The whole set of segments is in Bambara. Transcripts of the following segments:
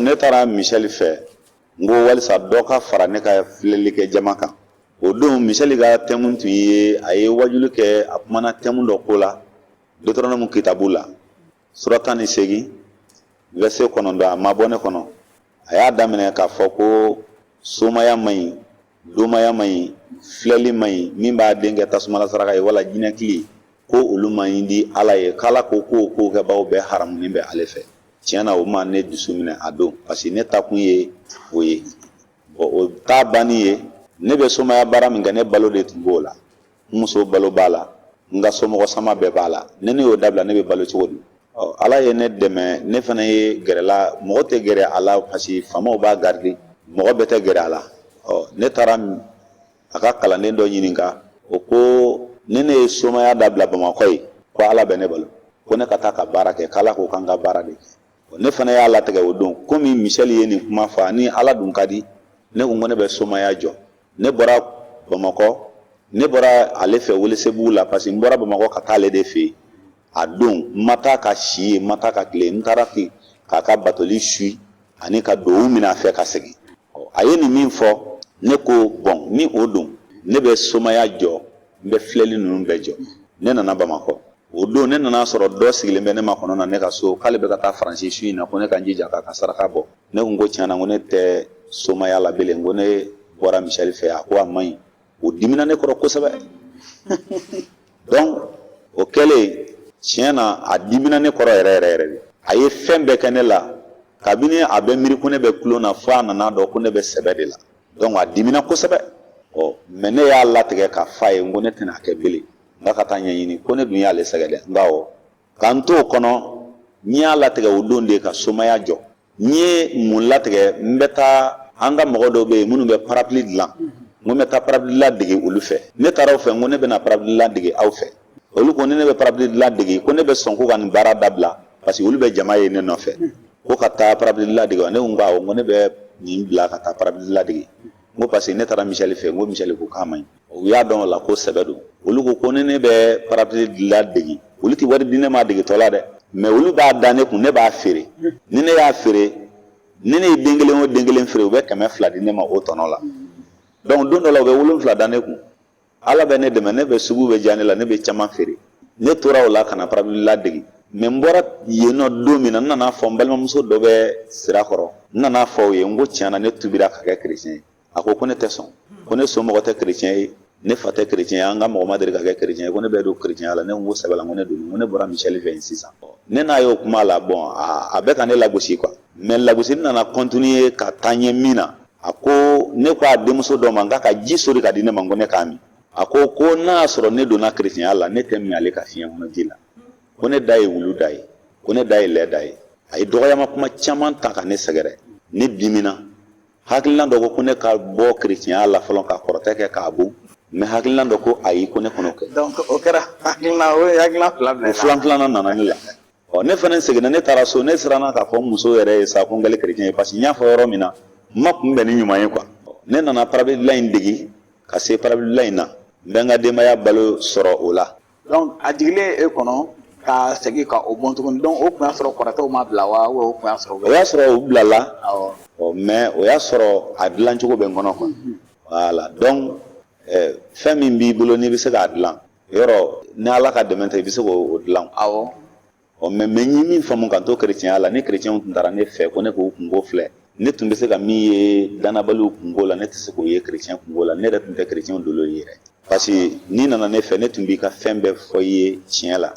Ne taara Misɛli fɛ, n ko walisa dɔ ka fara ne ka filɛlikɛ jama kan. O don, Misɛli ka thème tun ye, a ye wajuli kɛ, a kumana thème dɔ ko la Deutéronome kitabu la, sura 18, verset 9. A ma bɔ ne kɔnɔ. A y'a daminɛ k'a fɔ ko somaya man ɲi, domaya man ɲi, filɛli man ɲi, min b'a den kɛ tasuma la saraka ye wala jinɛkili, ko olu man ɲi di Ala ye, k'Ala ko k'o ko kɛbaaw bɛɛ haramunen bɛ ale fɛ. Tiɲɛ na, o ma ne dusu minɛ a don, parce que ne ta kun ye o ye. Bon, o ta banni ye, ne bɛ somaya baara min kɛ, ne balo de tun b'o la, n muso balo b'a la, n ka somɔgɔ sama bɛɛ b'a la. Ne ne y'o dabila, ne bɛ balo cogo di? Ɔ, Ala ye ne dɛmɛ, ne fana ye gɛrɛla. Mɔgɔ tɛ gɛrɛ a la parce que faamaw b'a garder, mɔgɔ bɛɛ tɛ gɛrɛ a la. Ɔ, ne taara a ka kalanden dɔ ɲininka, o ko ni ne ye somaya dabila Bamakɔ ye, ko Ala bɛ ne balo, ko ne ka taa ka baara kɛ, k'Ala ko k'an ka baara de kɛ. Ne fana y'a latigɛ o don, komi Misɛli ye nin kuma fɔ, ani Ala dun ka di ne ko, ko ne bɛ somaya jɔ. Ne bɔra Bamakɔ, ne bɔra ale fɛ Welesebugu la, parce que n bɔra Bamakɔ ka taa ale de fɛ yen. A don, n ma taa ka si yen, n ma taa ka tile, n taara k'a ka batoli su ani ka duwawu minɛ a fɛ ka segin. A ye nin min fɔ, ne ko bon, ni o don, ne bɛ somaya jɔ, n bɛ filɛli ninnu bɛɛ jɔ. Ne nana Bamakɔ o don, ne nana sɔrɔ dɔ sigilen bɛ ne ma kɔnɔ na ne ka so, k'ale bɛ ka taa Faransi su in na, ko ne ka n jija k'a ka saraka bɔ. Ne ko tiɲɛ na, ko ne tɛ somaya la bilen, ko ne bɔra Misɛli fɛ. A ko a man ɲi. O dimina ne kɔrɔ kosɛbɛ. Donc o kɛlen, tiɲɛ na, a dimina ne kɔrɔ yɛrɛ yɛrɛ yɛrɛ de. A ye fɛn bɛɛ kɛ ne la, kabini a bɛ miiri ko ne bɛ kulon na, fo a nana dɔn ko ne bɛ sɛbɛ de la. Donc a dimina kosɛbɛ. Ɔ, mais ne y'a latigɛ k'a f'a ye, n ko ne tɛna kɛ bilen, n ka taa ɲɛɲini, ko ne dun y'ale sɛgɛn dɛ. Nka o k'an t'o kɔnɔ, n y'a latigɛ o don de ka somaya jɔ. N ye mun latigɛ? N bɛ taa, an ka mɔgɔ dɔw bɛ yen minnu bɛ parapluie dilan, n ko n bɛ taa parapluie ladege olu fɛ. Ne taara o fɛ, n ko ne bɛna parapluie ladege aw fɛ. Olu ko ni ne bɛ parapluie ladege, ko ne bɛ sɔn ko ka nin baara dabila, parce que olu bɛ jama ye ne nɔfɛ ko ka taa parapluie ladege. Ne ko awɔ, n ko ne bɛ nin bila ka taa parapluie ladege, n ko parce que ne taara Misɛli fɛ, n ko Misɛli ko k'a man ɲi. U y'a dɔn o la ko sɛbɛ don. Olu ko ko ni ne bɛ parapluie ladege, olu tɛ wari di ne ma degetɔ la dɛ, mais olu b'a da ne kun, ne b'a feere. Ni ne y'a feere, ni ne ye den kelen o den kelen feere, u bɛ 200 di ne ma o tɔnɔ la. Donc don dɔ la, u bɛ 7 da ne kun. Ala bɛ ne dɛmɛ, ne bɛ sugu bɛ diya ne la, ne bɛ caman feere. Ne tora o la ka na parapluie ladege. Mais n bɔra yen nɔ don min na, n nana fɔ n balimamuso dɔ bɛ sira kɔrɔ, n nana fɔ o ye, n ko tiɲɛ na, ne tubira ka kɛ chrétien ye. A ko ko ne tɛ sɔn, ko ne somɔgɔ tɛ chrétien ye, ne fa tɛ chrétien ye, an ka mɔgɔ ma deli ka kɛ chrétien ye, ko ne bɛ don chrétien la. Ne ko sɛbɛ la, n ko ne don, n ko ne bɔra Misɛli fɛ yen sisan. Ne n'a y'o kuma la, bon, a bɛ ka ne lagosi quoi. Mais lagosili nana continuer ka taa ɲɛ min na, a ko ne ko a denmuso dɔ ma n k'a ka ji sori ka di ne ma, n ko ne k'a min. A ko ko n'a y'a sɔrɔ ne donna chrétien la, ne tɛ min ale ka fiɲɛ kɔnɔ ji la, ko ne da ye wulu da ye, ko ne da ye lɛ da ye. A ye dɔgɔyama kuma caman ta ka ne sɛgɛrɛ. Ne dimina. Hakilina dɔ ko ko ne ka bɔ chrétien la fɔlɔ ka kɔrɔtɛ kɛ k'a bon, mais hakilina dɔ ko ayi, ko ne kɔnɔ kɛ. Donc o kɛra hakilina, o ye hakilina fila bila. O filan filanan nana ne la. Ɔ, ne fana seginna, ne taara so, ne siranna k'a fɔ n muso yɛrɛ ye sa ko n kɛlen chrétien ye, parce que n y'a fɔ yɔrɔ min na, n ma kunbɛn ni ɲuman ye quoi. Ne nana parapluie dilan in degi ka se parapluie dilan in na, n bɛ n ka denbaya balo sɔrɔ o la. Donc a jigilen e kɔnɔ ka segin ka o bɔn tuguni, donc o tun y'a sɔrɔ kɔrɔtɛw ma bila wa, o tun y'a sɔrɔ? O y'a sɔrɔ u bilala. Ɔ, mais o y'a sɔrɔ a dilan cogo bɛ n kɔnɔ quoi. Voilà, donc fɛn min b'i bolo, n'i bɛ se k'a dilan yɔrɔ, ni Ala ka dɛmɛ tɛ, i bɛ se k'o dilan. Ɔ, mais n ye min faamu ka to chrétien la, ni chrétien tun taara ne fɛ ko ne k'u kungo filɛ, ne tun bɛ se ka min ye danabaliw kungo la, ne tɛ se k'o ye chrétien kungo la. Ne yɛrɛ tun tɛ chrétien dolo ye yɛrɛ, parce que n'i nana ne fɛ, ne tun b'i ka fɛn bɛɛ fɔ i ye tiɲɛ la.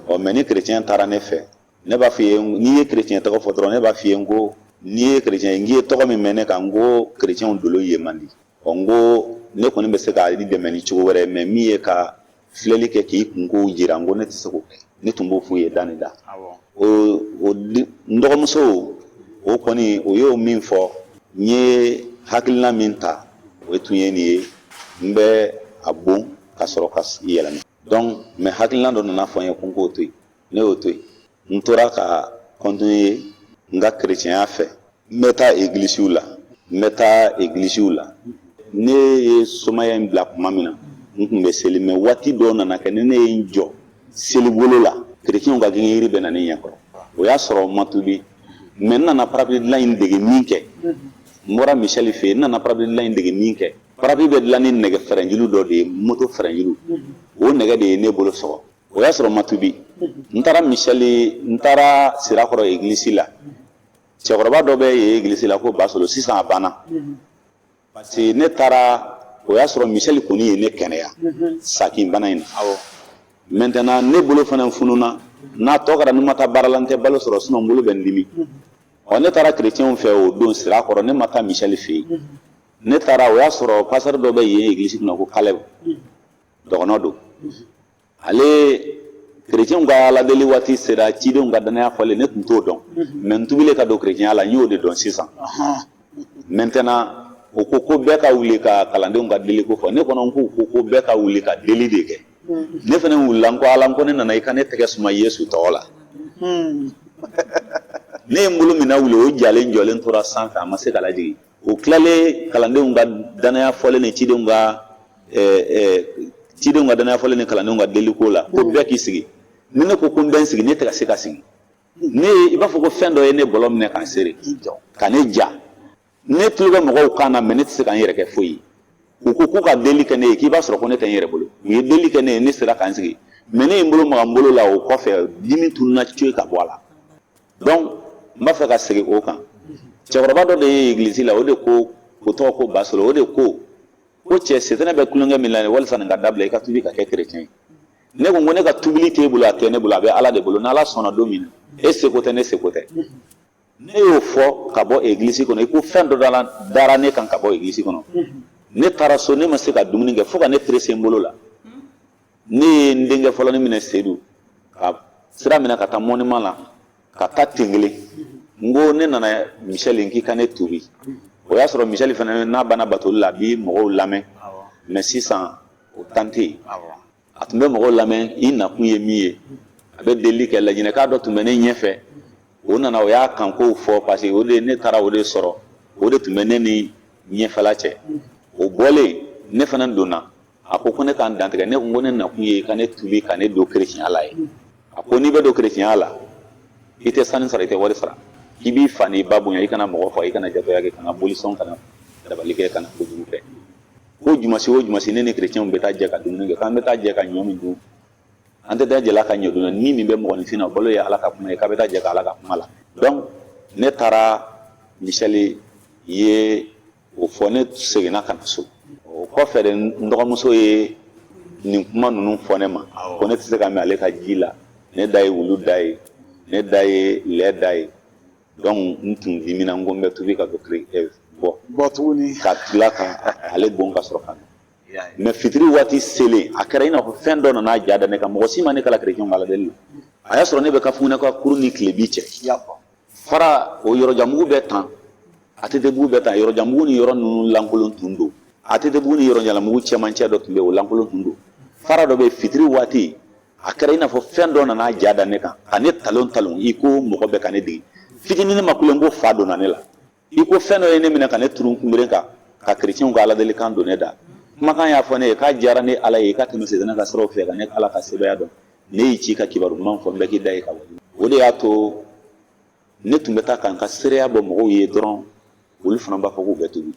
Ɔ, mais ni chrétien taara ne fɛ, ne b'a f'i ye, n'i ye chrétien tɔgɔ fɔ dɔrɔn, ne b'a f'i ye, n ko n'i ye chrétien ye, n k'i ye tɔgɔ min mɛn ne kan, n ko chrétien dolo ye man di. Ɔ, n ko ne kɔni bɛ se k'a dɛmɛ ni cogo wɛrɛ, mais min ye ka filɛli kɛ k'i kunkow jira, n ko ne tɛ se k'o kɛ. Ne tun b'o f'u ye da ni da. O n dɔgɔmuso, o kɔni, o y'o min fɔ, n ye hakilina min ta, o tun ye nin ye: n bɛ a bon ka sɔrɔ ka yɛlɛma. Donc mais hakilina dɔ nana fɔ n ye ko n k'o to yen. Ne y'o to yen, n tora ka continuer n ka chrétien fɛ. N bɛ taa egilisiw la, n bɛ taa egilisiw la. Ne ye somaya in bila tuma min na, n tun bɛ seli, mais waati dɔw nana kɛ, ni ne ye n jɔ selibolo la, chrétienw ka gɛngɛyiri bɛ na ne ɲɛkɔrɔ. O y'a sɔrɔ n ma tubi. Mais n nana parapluie dilan in dege min kɛ, n bɔra Misɛli fɛ yen, n nana parapluie dilan in dege min kɛ, parapluie bɛ dilan ni nɛgɛ fɛrɛnjulu dɔ de ye, moto fɛrɛnjulu, o nɛgɛ de ye ne bolo sɔgɔ. O y'a sɔrɔ n ma tubi. N taara Misɛli, n taara Sirakɔrɔ egilisi la. Cɛkɔrɔba dɔ bɛ yen egilisi la ko Basolo, sisan a banna. Parce que ne taara, o y'a sɔrɔ Misɛli kɔni ye ne kɛnɛya sakin bana in na. Maintenant ne bolo fana fununa, n'a tɔ kɛra ni ma taa baara la, n tɛ balo sɔrɔ, sinon n bolo bɛ n dimi. Ɔ, ne taara kerecɛnw fɛ o don Sirakɔrɔ, ne ma taa Misɛli fɛ yen. Ne taara, o y'a sɔrɔ pasteur dɔ bɛ yen egilisi kunna ko Kalɛbu, dɔgɔnɔ don. Ale kerecɛnw ka aladeli waati sera, cidenw ka danaya fɔlen, ne tun t'o dɔn, mais n tubilen ka don kerecɛnya la, n y'o de dɔn sisan. Maintenant o ko ko bɛɛ ka wuli ka kalandenw ka deliko fɔ. Ne kɔnɔ ko ko ko bɛɛ ka wuli ka deli de kɛ. Ne fana wulila, n ko Ala, n ko ne nana i ka ne tɛgɛ suma Yesu tɔgɔ la. Ne ye n bolo minɛ wuli, o jalen jɔlen tora sanfɛ, a ma se ka lajigin. O tilalen kalandenw ka danaya fɔlen ni cidenw ka danaya fɔlen ni kalandenw ka deliko la, ko bɛɛ k'i sigi. Ni ne ko ko n bɛ n sigi, ne tɛ ka se ka sigi. Ne i b'a fɔ ko fɛn dɔ ye ne bɔlɔ minɛ k'an sere ka ne ja. Ne tulo bɛ mɔgɔw kan na, mais ne tɛ se ka n yɛrɛ kɛ foyi ye. U ko k'u ka deli kɛ ne ye, k'i b'a sɔrɔ ko ne tɛ n yɛrɛ bolo. U ye deli kɛ ne ye, ne sera ka n sigi, mais ne ye n bolo maga n bolo la, o kɔfɛ dimi tununa coyi ka bɔ a la. Donc n b'a fɛ ka segin o kan. Cɛkɔrɔba dɔ de ye egilisi la, o de ko, o tɔgɔ ko Basolo, o de ko ko cɛ, setɛnɛ bɛ tulonkɛ min la walisa nin ka dabila, i ka tubi ka kɛ kerecɛn ye. Ne ko, ko ne ka tubili t'e bolo, a tɛ ne bolo, a bɛ Ala de bolo. N'Ala sɔnna don min na, e seko tɛ, ne seko tɛ. Ne y'o fɔ ka bɔ egilisi kɔnɔ, i ko fɛn dɔ dara ne kan ka bɔ egilisi kɔnɔ. Ne taara so, ne ma se ka dumuni kɛ fo ka ne perese n bolo la. Ne ye n denkɛ fɔlɔ minɛ, Sedu, ka sira minɛ ka taa monument la, ka taa ten kelen. N ko ne nana Misɛli, k'i ka ne tubi. O y'a sɔrɔ Misɛli fana n'a banna batoli la, a bi mɔgɔw lamɛn, mais sisan o tan tɛ yen. A tun bɛ mɔgɔw lamɛn, i nakun ye min ye, a bɛ delili kɛ. Laɲinɛka dɔ tun bɛ ne ɲɛfɛ, o nana, o y'a kankow fɔ, parce que o de ne taara o de sɔrɔ, o de tun bɛ ne ni ɲɛfɛla cɛ. O bɔlen, ne fana donna. A ko ko ne k'an dantigɛ. Ne ko ko ne nakun ye ka ne tubi, ka ne don kerecɛnya la ye. A ko n'i bɛ don kerecɛnya la, i tɛ sanu sara, i tɛ wari sara, k'i b'i fa n'i ba bonya, i kana mɔgɔ faga, i kana jatɔya kɛ, kana bolisɔn, kana dabali kɛ, kana kojugu kɛ. Ko jumasi o jumasi, ne ni kerecɛnw bɛ taa jɛ ka dumuni kɛ, k'an bɛ taa jɛ ka ɲɔ min dun, an tɛ taa jɛ ka ɲɔ dun ni min bɛ mɔgɔninfin na, o balo ye Ala ka kuma ye, k'a bɛ taa jɛ ka Ala ka kuma la. Donc ne taara Misɛli ye o fɔ, ne seginna ka na so. O kɔfɛ de, n dɔgɔmuso ye nin kuma ninnu fɔ ne ma, ko ne tɛ se ka mɛn ale ka ji la, ne da ye wulu da ye, ne da ye lɛ da ye. Donc n tun dimina, n ko n bɛ tubi ka don bɔ bɔ tuguni ka tila ka ale bon ka sɔrɔ ka na. Mais fitiri waati selen, a kɛra i n'a fɔ fɛn dɔ nana ja da ne kan. Mɔgɔ si ma ne kala kerecɛnw ka aladeli la. A y'a sɔrɔ ne bɛ ka funɛ ka kurun ni tilebi cɛ fara, o yɔrɔjanbugu bɛ tan, ATT-bugu bɛ tan, yɔrɔjanbugu ni yɔrɔ ninnu lankolon tun don. ATT-bugu ni yɔrɔjanbugu cɛmancɛ dɔ tun bɛ yen, o lankolon tun don. Fara dɔ bɛ fitiri waati, a kɛra i n'a fɔ fɛn dɔ nana ja da ne kan ka ne talon talon, i ko mɔgɔ bɛ ka ne digi fitinin. Ne ma kulen ko fa donna ne la, i ko fɛn dɔ ye ne minɛ ka ne turun kunbere kan, ka kerecɛnw ka aladelikan don ne da. Kumakan y'a fɔ ne ye k'a diyara ne Ala ye i ka tɛmɛ setana ka siraw fɛ ka ne Ala ka sebaaya dɔn. Ne y'i ci ka kibaru duman fɔ, n bɛ k'i da ye ka wali. O de y'a to ne tun bɛ taa ka n ka seereya bɔ mɔgɔw ye dɔrɔn, olu fana b'a fɔ k'u bɛ tubi.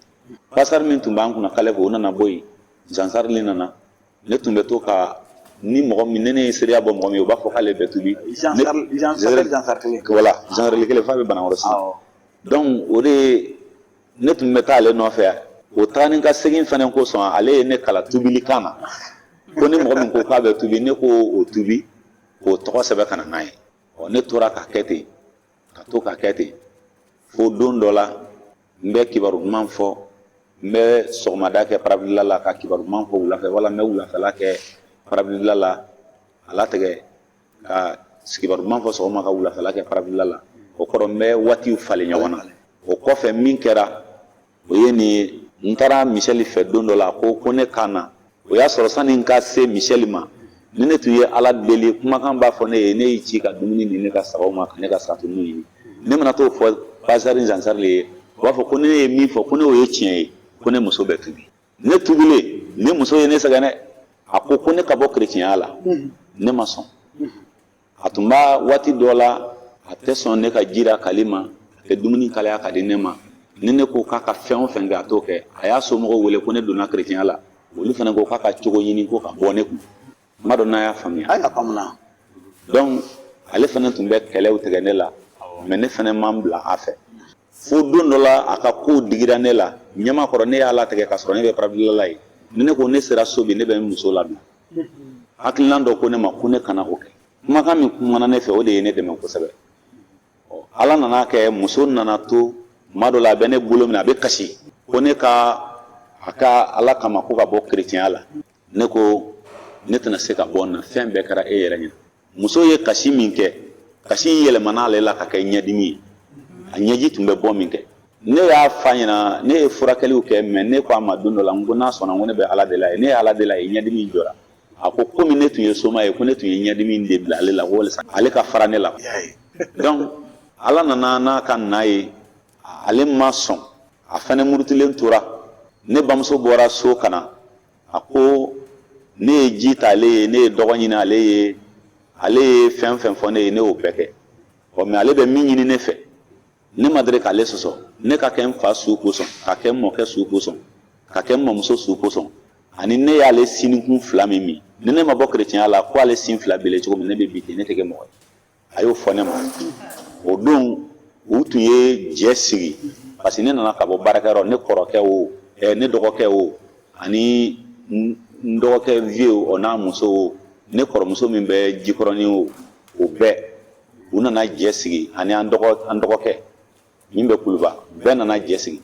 Pasteur min tun b'an kunna Kalɛfu, o nana bɔ yen, Zansarili nana. Ne tun bɛ to ka ni mɔgɔ min ne ye seereya bɔ mɔgɔ min ye, o b'a fɔ k'ale bɛ tubi. Voilà, Zansarili kelen f'a bɛ Banakɔrɔ sisan. Donc o de ne tun bɛ taa ale nɔfɛ. O taa ni ka segin fana kosɔn, ale ye ne kalan tubilikan na, ko ni mɔgɔ min ko k'a bɛ tubi, ne ko o tubi k'o tɔgɔ sɛbɛn ka na n'a ye. Ɔ, ne tora ka kɛ ten, ka to ka kɛ ten, fo don dɔ la, n bɛ kibaru duman fɔ. N bɛ sɔgɔmada kɛ parapluie la ka kibaru duman fɔ wulafɛ, wala n bɛ wulafɛla kɛ parapluie la, a latigɛ ka kibaru duman fɔ sɔgɔma, ka wulafɛla kɛ parapluie la. O kɔrɔ, n bɛ waatiw falen ɲɔgɔn na. O kɔfɛ, min kɛra, o ye nin ye. N taara Misɛli fɛ don dɔ la, a ko ko ne ka na. O y'a sɔrɔ sani n ka se Misɛli ma, ni ne tun ye Ala deli, kumakan b'a fɔ ne ye ne y'i ci ka dumuni di ne ka sagaw ma, ka ne ka sagatunu ɲini. Ne mana t'o fɔ pasteur Zansarili ye, o b'a fɔ ko ne ye min fɔ, ko ne o ye tiɲɛ ye, ko ne muso bɛ tubi. Ne tubilen, ne muso ye ne sɛgɛn dɛ. A ko ko ne ka bɔ kerecɛnya la, ne ma sɔn. A tun b'a waati dɔ la, a tɛ sɔn ne ka ji kali ma, tɛ dumuni kalaya ka di ne ma. Ni ne ko k'a ka fɛn o fɛn kɛ, a t'o kɛ. A y'a somɔgɔw wele ko ne donna kerecɛnya la, olu fana ko k'a ka cogo ɲini ko ka bɔ ne kun. N m'a dɔn n'a y'a faamuya. A y'a faamuya. Donc ale fana tun bɛ kɛlɛw tigɛ ne la, mais ne fana ma n bila a fɛ. Fo don dɔ la, a ka kow digira ne la ɲɛmakɔrɔ. Ne y'a latigɛ k'a sɔrɔ ne bɛ parabilala ye. Ni ne ko ne sera so bi, ne bɛ n muso labila. Hakilina dɔ ko ne ma ko ne kana o kɛ. Kumakan min kumana ne fɛ, o de ye ne dɛmɛ kosɛbɛ. Ala nana kɛ, muso nana to tuma dɔ la, a bɛ ne bolo minɛ, a bɛ kasi ko ne ka a ka Ala kama ko ka bɔ kerecɛnya la. Ne ko ne tɛna se ka bɔ n na, fɛn bɛɛ kɛra e yɛrɛ ɲɛna. Muso ye kasi min kɛ, kasi in yɛlɛmana ale la ka kɛ ɲɛdimi ye. A ɲɛji tun bɛ bɔ min kɛ, ne y'a f'a ɲɛna, ne ye furakɛliw kɛ, mais ne ko a ma don dɔ la, n ko n'a sɔnna, n ko ne bɛ Ala deli a ye. Ne ye Ala deli a ye, ɲɛdimi jɔra. A ko komi ne tun ye soma ye, ko ne tun ye ɲɛdimi de bila ale la walisa ale ka fara ne la. Donc Ala nana n'a ka na ye, ale ma sɔn, a fana murutilen tora. Ne bamuso bɔra so ka na, a ko ne ye ji ta ale ye, ne ye dɔgɔ ɲini ale ye, ale ye fɛn fɛn fɔ ne ye, ne y'o bɛɛ kɛ. Ɔ, mais ale bɛ min ɲini ne fɛ, ne ma deli k'ale sɔsɔ. Ne ka kɛ n fa su kosɔn, ka kɛ n mɔkɛ su kosɔn, ka kɛ n mamuso su kosɔn, ani ne y'ale sinikun fila min min, ni ne ma bɔ kerecɛnya la, ko ale sin fila bele cogo min, ne bɛ bi ten, ne tɛ kɛ mɔgɔ ye. A y'o fɔ ne ma. O don, u tun ye jɛ sigi, parce que ne nana ka bɔ baarakɛyɔrɔ. Ne kɔrɔkɛ o, ne dɔgɔkɛ o, ani n dɔgɔkɛ vieux o n'a muso o, ne kɔrɔmuso min bɛ Jikɔrɔni o, o bɛɛ u nana jɛ sigi, ani an dɔgɔkɛ min bɛ Kuluba, bɛɛ nana jɛ sigi.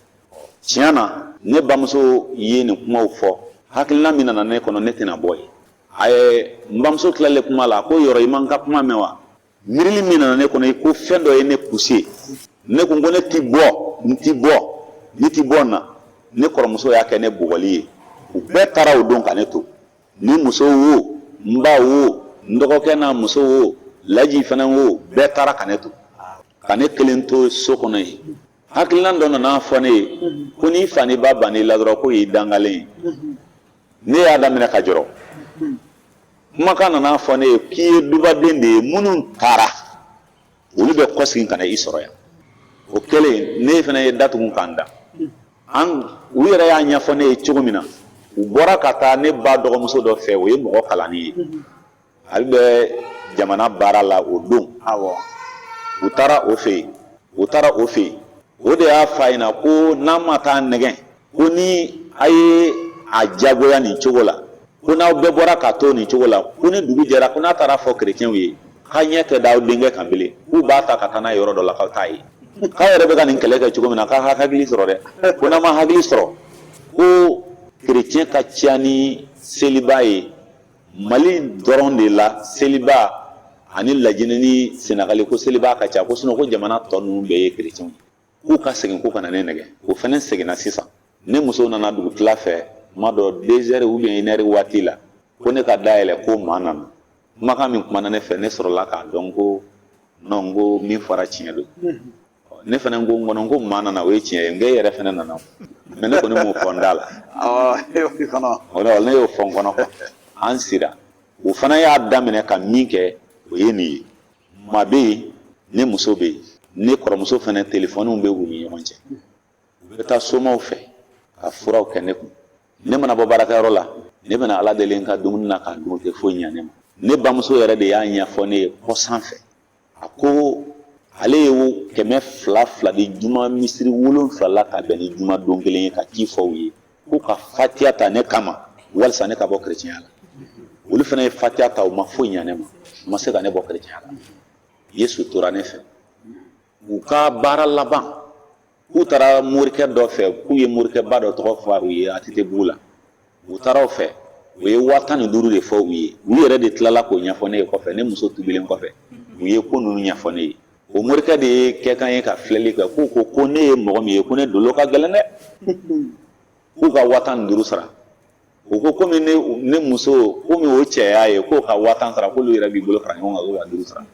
Tiɲɛ na, ne bamuso ye nin kumaw fɔ, hakilina min nana ne kɔnɔ, ne tɛna bɔ yen. A ye n bamuso tilalen kuma la, a ko yɔrɔ i ma n ka kuma mɛn wa? Miirili min nana ne kɔnɔ, i ko fɛn dɔ ye ne poussé. Ne ko ne ti bɔ, n ti bɔ, ne ti bɔ n na. Ne kɔrɔmuso y'a kɛ ne bugɔli ye. U bɛɛ taara o don ka ne to. Ni muso wo, n ba wo, n dɔgɔkɛ n'a muso wo, Laji fana wo, bɛɛ taara ka ne to, ka ne kelen to so kɔnɔ yen. Hakilina dɔ nana fɔ ne ye ko n'i fa n'i ba bann'i la dɔrɔn, k'o y'i dangalen ye. Ne y'a daminɛ ka jɔrɔ. Kumakan nana fɔ ne ye k'i ye dubaden de ye, minnu taara, olu bɛ kɔsegin ka na i sɔrɔ yan. O kɛlen, ne fana ye datugu k'an da. An u yɛrɛ y'a ɲɛfɔ ne ye cogo min na, u bɔra ka taa ne ba dɔgɔmuso dɔ fɛ, o ye mɔgɔ kalanni ye, ale bɛ jamana baara la o don. U taara o fɛ yen, u taara o fɛ yen, o de y'a f'a ɲɛna ko n'an ma taa nɛgɛn, ko ni a ye a jagoya nin cogo la, ko n'aw bɛɛ bɔra ka to nin cogo la, ko ni dugu jɛra, ko n'a taara fɔ kerecɛnw ye k'a ɲɛ tɛ da aw denkɛ kan bilen, k'u b'a ta ka taa n'a ye yɔrɔ dɔ la, k'aw t'a ye, k'aw yɛrɛ bɛ ka nin kɛlɛ kɛ cogo min na, k'a ka hakili sɔrɔ dɛ, ko n'aw ma hakili sɔrɔ, ko kerecɛn ka ca ni seliba ye Mali dɔrɔn de la, seliba ani Lajinɛ ni Senegali, ko seliba ka ca, ko sinon ko jamana tɔ ninnu bɛɛ ye kerecɛnw ye, k'u ka segin ko ka na ne nɛgɛ. O fana seginna sisan. Ne muso nana dugutila fɛ tuma dɔ, 2 heures ou bien 1 heure waati la, ko ne ka dayɛlɛ, ko maa nana. Kumakan min kumana ne fɛ, ne sɔrɔla k'a dɔn ko non, ko min fɔra tiɲɛ don. Ne fana ko n kɔnɔ ko maa nana, o ye tiɲɛ ye, n e yɛrɛ fana nana, mais ne kɔni m'o fɔ n da la. O ne y'o fɔ n kɔnɔ. An sira, o fana y'a daminɛ ka min kɛ, o ye nin ye. Maa bɛ yen, ne muso bɛ yen, ne kɔrɔmuso fana, telefɔniw bɛ u ni ɲɔgɔn cɛ. U bɛ taa somaw fɛ ka furaw kɛ ne kun. Ne mana bɔ baarakɛyɔrɔ la, ne bɛna Ala deli n ka dumuni na k'a dun, o tɛ foyi ɲɛ ne ma. Ne bamuso yɛrɛ de y'a ɲɛfɔ ne ye kɔ sanfɛ. A ko ale ye 200 200 di juma misiri 7 la ka bɛn ni juma don kelen ye, ka ci fɔ u ye k'u ka fatiya ta ne kama walisa ne ka bɔ kerecɛnya la. Olu fana ye fatiya ta, u ma foyi ɲɛ ne ma, u ma se ka ne bɔ kerecɛnya la. Yesu tora ne fɛ. U ka baara laban, k'u taara morikɛ dɔ fɛ, k'u ye morikɛba dɔ tɔgɔ fɔ u ye ATT bugu la. U taara o fɛ, u ye 15 000 de fɔ u ye. U yɛrɛ de tilala k'o ɲɛfɔ ne ye kɔfɛ, ne muso tubilen kɔfɛ, u ye ko ninnu ɲɛfɔ ne ye. O morikɛ de ye kɛkan ye ka filɛli kɛ, k'u ko ko ne ye mɔgɔ min ye, ko ne dolo ka gɛlɛn dɛ, k'u ka 15 000 sara. U ko komi ne muso, komi o cɛ y'a ye k'o ka 10 000 sara, k'olu yɛrɛ b'i bolo fara ɲɔgɔn kan k'o ka duuru sara.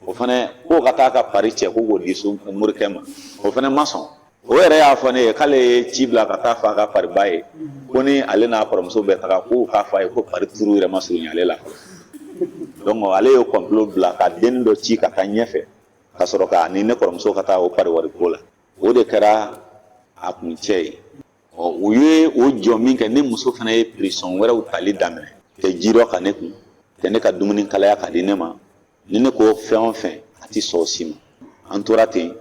O fana k'o ka taa ka pari cɛ k'o k'o di so morikɛ ma, o fana ma sɔn. O yɛrɛ y'a fɔ ne ye k'ale ye ci bila ka taa fɔ a ka pariba ye ko ni ale n'a kɔrɔmuso bɛ taga, k'u k'a fɔ a ye ko pari turu yɛrɛ ma surunya ale la fɔlɔ. Donc ale ye complot bila ka denni dɔ ci ka taa ɲɛfɛ. Ka sɔrɔ ka ni ne kɔrɔmuso ka taa o pari wari ko la. O de kɛra a kuncɛ ye. Ɔ, u ye o jɔ min kɛ, ne muso fana ye pression wɛrɛw tali daminɛ, ka ji dɔ ka ne kun, ka ne ka dumuni kalaya ka di ne ma. Ni ne ko fɛn o fɛn, a ti sɔn o si ma. An tora ten,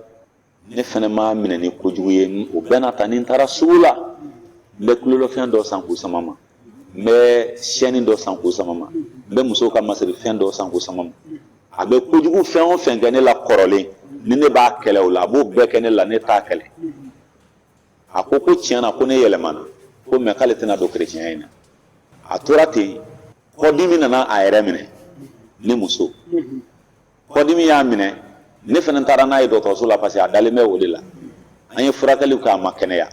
ne fana ma minɛ ni kojugu ye. O bɛɛ n'a ta, ni n taara sugu la, n bɛ kulolɔfɛn dɔ san k'u sama ma, n bɛ siyɛnni dɔ san k'u sama ma, n bɛ musow ka masirifɛn dɔ san k'u sama ma. A bɛ kojugu fɛn o fɛn kɛ ne la kɔrɔlen, ni ne b'a kɛlɛ o la, a b'o bɛɛ kɛ ne la, ne t'a kɛlɛ. A ko ko tiɲɛ na, ko ne yɛlɛmana, ko mɛ k'ale tɛna don kerecɛnya in na. A tora ten, kɔdimi nana a yɛrɛ minɛ. Ne muso, kɔdimi y'a minɛ. Ne fana taara n'a ye dɔgɔtɔrɔso la, parce que a dalen bɛ o de la. An ye furakɛliw kɛ, a ma kɛnɛya.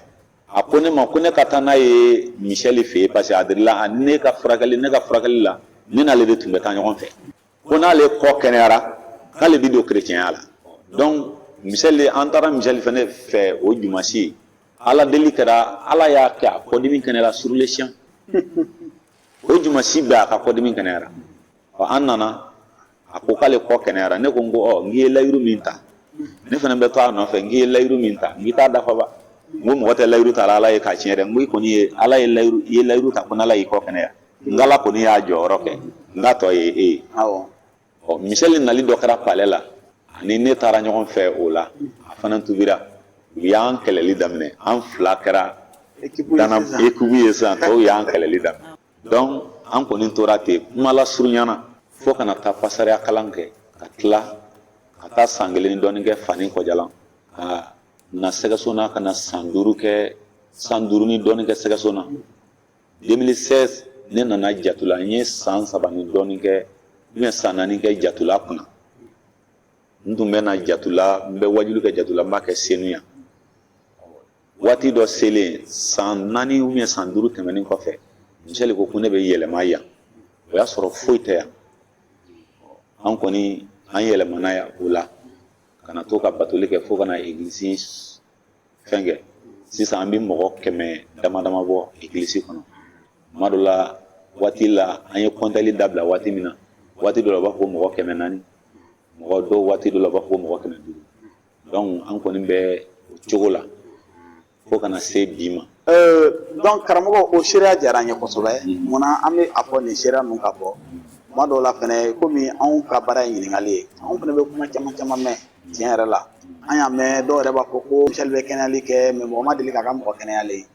A ko ne ma ko ne ka taa n'a ye Misɛli fɛ yen, parce que a delila a ne ka furakɛli, ne ka furakɛli la, ne n'ale de tun bɛ taa ɲɔgɔn fɛ, ko n'ale kɔ kɛnɛyara, k'ale bɛ don kerecɛnya la. Donc Misɛli, an taara Misɛli fana fɛ o jumasi. Ala deli kɛra, Ala y'a kɛ, a kɔdimi kɛnɛyara sur le champ. O jumasi bɛɛ, a ka kɔdimi kɛnɛyara. Ɔ, an nana, a ko k'ale kɔ kɛnɛyara. Ne ko, n ko ɔ, n k'i ye layiru min ta, ne fana bɛ to a nɔfɛ, n k'i ye layiru min ta, n k'i t'a dafa ba. N ko mɔgɔ tɛ layiru ta ala ye k'a tiɲɛ dɛ. N ko i kɔni ye ala ye layiru, i ye layiru ta ko n'ala y'i kɔ kɛnɛya, n k'ala kɔni y'a jɔyɔrɔ kɛ, n k'a tɔ ye e ye. Ɔ, Misɛli nali dɔ kɛra palais la, ani ne taara ɲɔgɔn fɛ o la. A fana tubira, u y'an kɛlɛli daminɛ. An fila kɛra dana équipe ye sisan, tɔw y'an kɛlɛli daminɛ. Donc an kɔni tora ten, kuma lasurunyana, fo kana taa pasariya kalan kɛ, ka tila ka taa san kelen ni dɔɔnin kɛ Fani Kɔjalan, ka na Sɛgɛso na, ka na san 5 kɛ, san 5 ni dɔɔnin kɛ Sɛgɛso na. 2016, ne nana Jatula. N ye san 3 ni dɔɔnin kɛ, ou bien san 4 kɛ Jatula kunna. N tun bɛ na Jatula, n bɛ wajulu kɛ Jatula, n b'a kɛ Senu yan. Waati dɔ selen, san 4 ou bien san 5 tɛmɛnen kɔfɛ, Misɛli ko ko ne bɛ yɛlɛma yan. O y'a sɔrɔ foyi tɛ yan. An kɔni, an yɛlɛmana yan o la, ka na to ka batoli kɛ, fo ka na egilisi fɛn kɛ. Sisan an bɛ mɔgɔ 100 dama dama bɔ egilisi kɔnɔ. Tuma dɔ la, waati la, an ye kɔntɛli dabila waati min na, waati dɔ la, u b'a fɔ ko mɔgɔ 400, mɔgɔ dɔw, waati dɔ la, u b'a fɔ ko mɔgɔ 500. Donc an kɔni bɛ o cogo la fo ka na se bi ma. Donc karamɔgɔ, o seereya diyara an ye kosɛbɛ. Munna an bɛ a fɔ nin seereya ninnu ka bɔ? Tuma dɔw la fɛnɛ, komi anw ka baara ye ɲininkali ye, anw fɛnɛ bɛ kuma caman caman mɛn. Tiɲɛ yɛrɛ la, an y'a mɛn dɔw yɛrɛ b'a fɔ ko Misɛli bɛ kɛnɛyali kɛ, mɛ mɔgɔ ma deli k'a ka mɔgɔ kɛnɛyalen ye.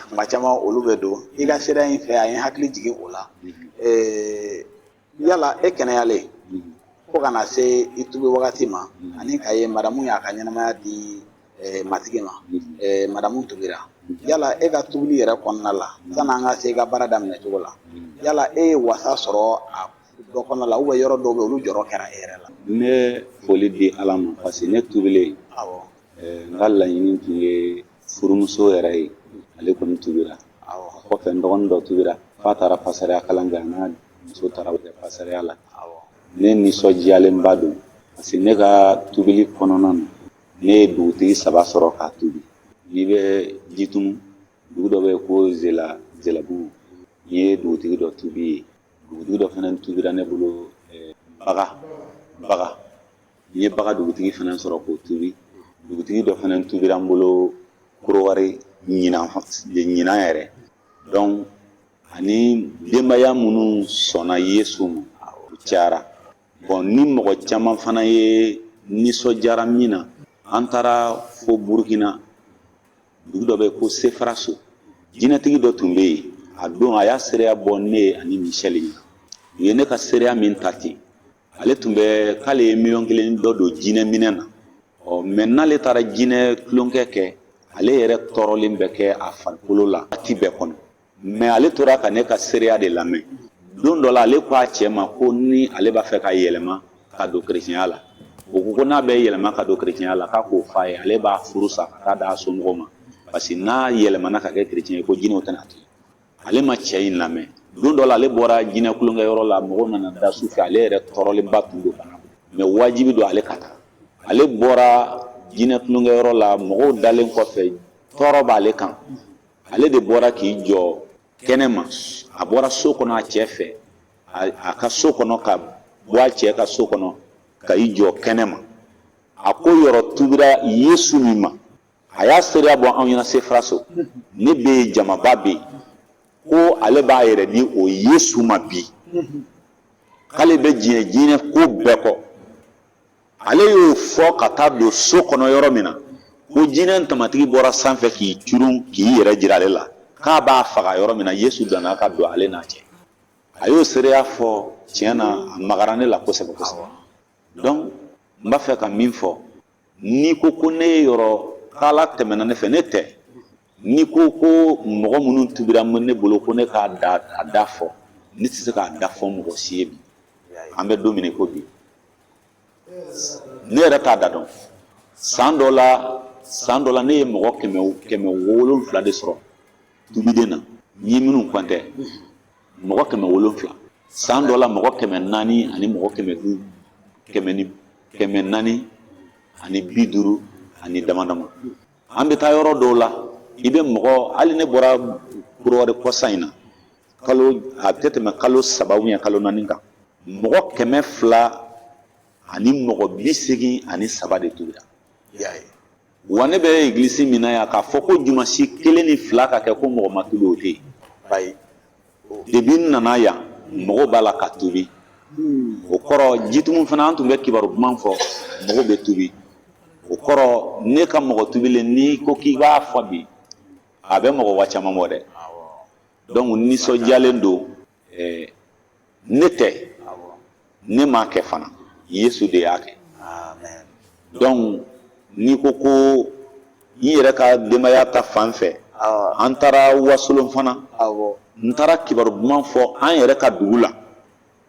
Kuma caman olu bɛ don i ka seereya in fɛ, a ye n hakili jigin o la. Yala e kɛnɛyalen fo ka na se i tubi wagati ma, ani k'a ye madamu y'a ka ɲɛnamaya di matigi ma, madamu tubira, yala e ka tubili yɛrɛ kɔnɔna la, sanni an ka se i ka baara daminɛ cogo la, yala e ye wasa sɔrɔ a dɔ kɔnɔna la, ou bien yɔrɔ dɔw bɛ olu jɔrɔ kɛra e yɛrɛ la? N bɛ foli di Ala ma, parce que ne tubilen, n ka laɲini tun ye furumuso yɛrɛ ye, ale kɔni tubira. Kɔfɛ, n dɔgɔnin dɔ tubira, f'a taara pasariya kalan kɛ, a n'a muso taara kɛ pasariya la. Ne nisɔndiyalenba don, parce que ne ka tubili kɔnɔna na, ne ye dugutigi 3 sɔrɔ k'a tubi. N'i bɛ Jitumu, dugu dɔ bɛ yen ko Zela, Zelabugu, n ye dugutigi dɔ tubi yen. Dugutigi dɔ fana tubira ne bolo Baga, Baga, n ye Baga dugutigi fana sɔrɔ k'o tubi. Dugutigi dɔ fana tubira n bolo Korowari ɲinan, ɲinan yɛrɛ. Donc ani denbaya minnu sɔnna Yesu ma, o cayara. Bon, ni mɔgɔ caman fana ye nisɔndiyara min na, an taara fo Burukina, dugu dɔ bɛ ko Sefaraso. Jinɛtigi dɔ tun bɛ yen. A don, a y'a seereya bɔ ne ye ani Misɛli ɲɛna. U ye ne ka seereya min ta ten, ale tun bɛ k'ale ye miliyɔn 1 dɔ don jinɛ minɛ na. Ɔ, mɛ n'ale taara jinɛ tulonkɛ kɛ, ale yɛrɛ tɔɔrɔlen bɛ kɛ a farikolo la waati bɛɛ kɔnɔ. Mɛ ale tora ka ne ka seereya de lamɛn. Don dɔ la, ale ko a cɛ ma ko ni ale b'a fɛ ka yɛlɛma ka don kerecɛnya la, o ko ko n'a bɛ yɛlɛma ka don kerecɛnya la, k'a k'o f'a ye, ale b'a furu sa ka taa d'a somɔgɔw ma, parce que n'a yɛlɛmana ka kɛ kerecɛn ye, ko jinɛw tɛna to yen. Ale ma cɛ in lamɛn. Don dɔ la, ale bɔra jinɛ tulonkɛyɔrɔ la, mɔgɔw nana da su fɛ, ale yɛrɛ tɔɔrɔlenba tun don bana, mɛ wajibi don ale ka taa. Ale bɔra jinɛ tulonkɛyɔrɔ la, mɔgɔw dalen kɔfɛ, tɔɔrɔ b'ale kan, ale de bɔra k'i jɔ kɛnɛ ma. A bɔra so kɔnɔ a cɛ fɛ, a ka so kɔnɔ, ka bɔ a cɛ ka so kɔnɔ. Ka i jɔ kɛnɛ ma, a ko yɔrɔ tubira Yesu min ma, a y'a seereya bɔ anw ɲɛna Sefaraso, ne bɛ yen, jamaba bɛ yen, ko ale b'a yɛrɛ di o Yesu ma bi, k'ale bɛ diɲɛ jinɛ ko bɛɛ kɔ. Ale y'o fɔ ka taa don so kɔnɔ yɔrɔ min na, ko jinɛ tamatigi bɔra sanfɛ k'i curun k'i yɛrɛ jira ale la k'a b'a faga yɔrɔ min na, Yesu danna ka don ale n'a cɛ. A y'o seereya fɔ, tiɲɛ na, a magara ne la kosɛbɛ kosɛbɛ. Donc n b'a fɛ ka min fɔ, n'i ko ko ne ye yɔrɔ k'Ala tɛmɛna ne fɛ, ne tɛ. N'i ko ko mɔgɔ minnu tubira ne bolo ko ne k'a da a da fɔ, ne tɛ se k'a da fɔ mɔgɔ si ye bi. An bɛ don min na i ko bi, ne yɛrɛ t'a da dɔn. San dɔ la ne ye mɔgɔ 700 de sɔrɔ tubiden na, n ye minnu kɔntɛ, mɔgɔ 700. San dɔ la, mɔgɔ 400 ani mɔgɔ 500, kɛmɛ ni 450 ani dama dama. An bɛ taa yɔrɔ dɔw la, i bɛ mɔgɔ, hali ne bɔra Kɔdiwari kɔsa in na, kalo a tɛ tɛmɛ kalo 3 ou bien kalo 4 kan, mɔgɔ 283 de tubira. Wa ne bɛ egilisi min na yan, k'a fɔ ko jumasi kelen ni fila ka kɛ ko mɔgɔ ma tubi, o tɛ yen. Ayi. Depuis n nana yan, mɔgɔw b'a la ka tubi. O kɔrɔ, Jitumu fana, an tun bɛ kibaru duman fɔ, mɔgɔw bɛ tubi. O kɔrɔ, ne ka mɔgɔ tubilen, n'i ko k'i b'a fɔ bi, a bɛ mɔgɔ wa caman bɔ dɛ. Donc nisɔndiyalen don. Ne tɛ, ne m'a kɛ fana, Yesu de y'a kɛ. Donc n'i ko ko n yɛrɛ ka denbaya ta fan fɛ, an taara Wasolon fana, n taara kibaru duman fɔ an yɛrɛ ka dugu la,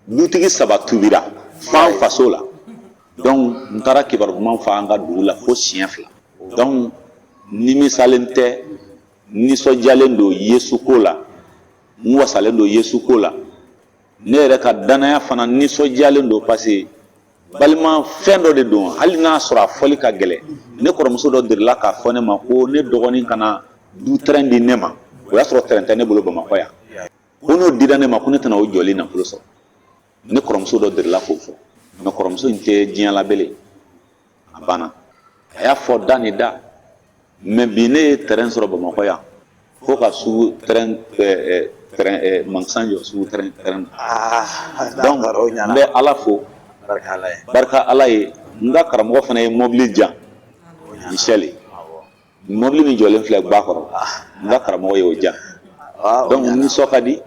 dutigi saba tubira f'an faso la. Donc n taara kibaru duman fɔ an ka dugu la fo siɲɛ fila. Donc nimisalen tɛ, nisɔndiyalen don Yesu ko la, n wasalen don Yesu ko la. Ne yɛrɛ ka danaya fana, nisɔndiyalen don, parce que balima fɛn dɔ de don, hali n'a sɔrɔ a fɔli ka gɛlɛn. Ne kɔrɔmuso dɔ delila k'a fɔ ne ma ko ne dɔgɔnin kana du terrain di ne ma. O y'a sɔrɔ terrain tɛ ne bolo Bamakɔ yan. Ko n'o dira ne ma, ko ne tɛna o jɔli nafolo sɔrɔ. Ne kɔrɔmuso dɔ delila k'o fɔ, mais kɔrɔmuso in tɛ diɲɛ la belen, a banna. A y'a fɔ da ni da, mais bi ne ye terrain sɔrɔ Bamakɔ yan fo ka sugu terrain, terrain mansan jɔ sugu terrain. Donc n bɛ Ala fo, barika Ala ye. N ka karamɔgɔ fana ye mobili di yan, Michel, mobili min jɔlen filɛ ba kɔrɔ, n ka karamɔgɔ y'o di yan. Donc nisɔn ka di,